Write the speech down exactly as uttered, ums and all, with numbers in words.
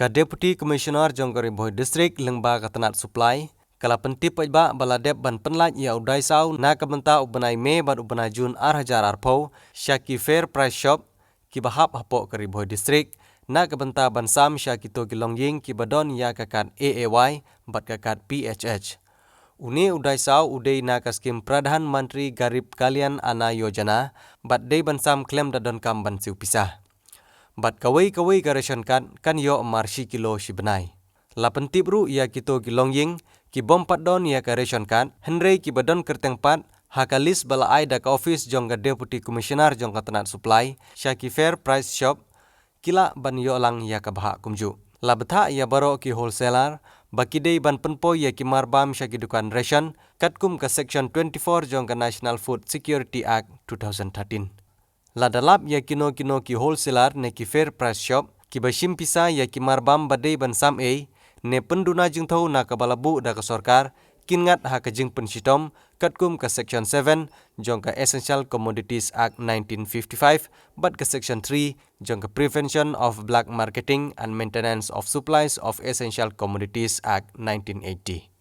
Ka Deputy Commissioner jong ka Ri Bhoi District lyngba ka tnat supply ka la pyntip paidbah ba la dep ban pynlait ïa u dai saw na ka bynta u bnai May bad u bnai June ar hajar arphew sha ki fair price shop kiba hap hapoh ka Ri Bhoi District na ka bynta ban sam sha kito ki longïing kiba don ïa ka kad A A Y bad ka kad P H H. Une u dai saw u dei na ka skim Pradhan Mantri Garib Kalyan Anna Yojana bad dei ban sam khlem da donkam ban siew pisa. Bad kawei kawei ka ration card kan ïoh mar shi kilo shi bnai. La pyntip ruh ïa kito ki longïing ki bym pat don ïa ka ration card hynrei kiba don kyrteng pat ha ka list ba la ai da ka office jong ka Deputy Commissioner jong ka tnat supply sha ki fair price shop ki lah ban ïoh lang ïa ka bhah kumjuh. La bthah ïa baroh ki wholesaler ba ki dei ban pynpoi ïa ki marbam sha ki dukan ration katkum ka section twenty-four jong ka National Food Security Act two thousand thirteen. Lada lap ïa kino kino ki wholesaler ne ki fair price shop kiba shim pisa ïa ki marbam ba dei ban sam ei ne pynduna jingthew na kaba la buh da ka sorkar, kin ngat ha ka jingpynshitom katkum ka section seven jong ka Essential Commodities Act nineteen fifty-five bad ka section three jong ka Prevention of Black Marketing and Maintenance of Supplies of Essential Commodities Act nineteen eighty.